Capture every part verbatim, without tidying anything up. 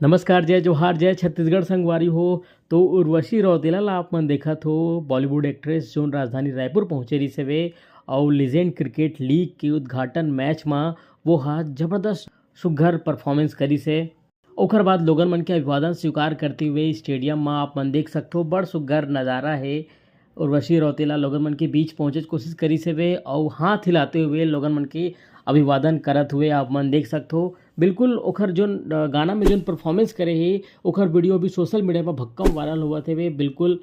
नमस्कार, जय जोहार, जय छत्तीसगढ़ संगवारी हो। तो उर्वशी रौतेला ला आप मन देखत हो, बॉलीवुड एक्ट्रेस जोन राजधानी रायपुर पहुँचे रहिस हवे अउ लीजेंड क्रिकेट लीग के उद्घाटन मैच म वो हा जबरदस्त सुघर परफॉर्मेंस करिस हे। ओकर बाद लोगन मन के अभिवादन स्वीकार करते हुए स्टेडियम म आप मन देख सकथो, बड़ सुघर नजारा हे। उर्वशी रौतेला लोगन मन के बीच पहुँचे के कोशिश करिस हवे अउ हाथ हिलाते हुए लोगन मन के अभिवादन करत हुए आप मन देख सकथो। बिल्कुल ओखर जोन, अ, गाना में जोन परफॉर्मेंस करे हे, ओखर वीडियो अभी सोशल मीडिया पर भक्कम वायरल होवत हवे। बिल्कुल,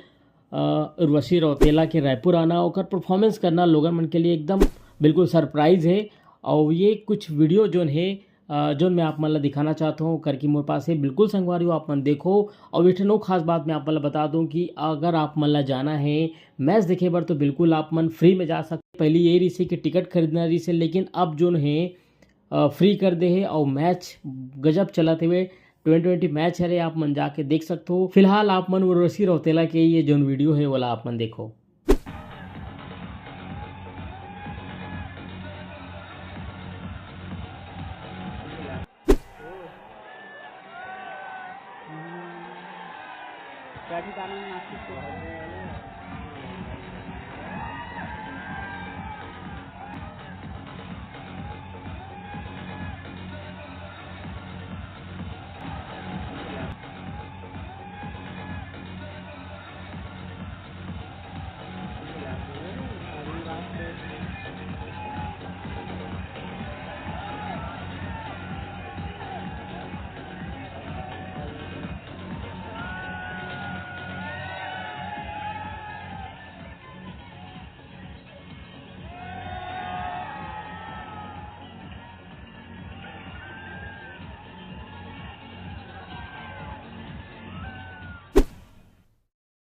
अ, उर्वशी रौतेला के रायपुर आना, ओकर परफॉर्मेंस करना लोगन मन के लिए एकदम बिल्कुल सरप्राइज हे। अउ ये कुछ वीडियो जोन हे, अ, जोन मैं आप मन ला दिखाना चाहत हूँ करके मोर पास हे। बिल्कुल संगवारी हो, आप मन देखो। अउ एक ठन अउ खास बात मैं आप मन ला बता दूँ कि अगर आप मन ला जाना हे मैच देखे बर, तो बिल्कुल आप मन फ्री में जा सकते। पहले ये रहिस हे कि टिकट खरीदना रहिस हे, लेकिन अब जोन हे, अ, फ्री कर दे हे अउ मैच गजब चलत हवे। ट्वेंटी ट्वेंटी मैच हरे, आप मन जाके देख सकथो। फिलहाल आप मन उर्वशी रौतेला के ये जोन वीडियो हे, ओला आप मन देखो।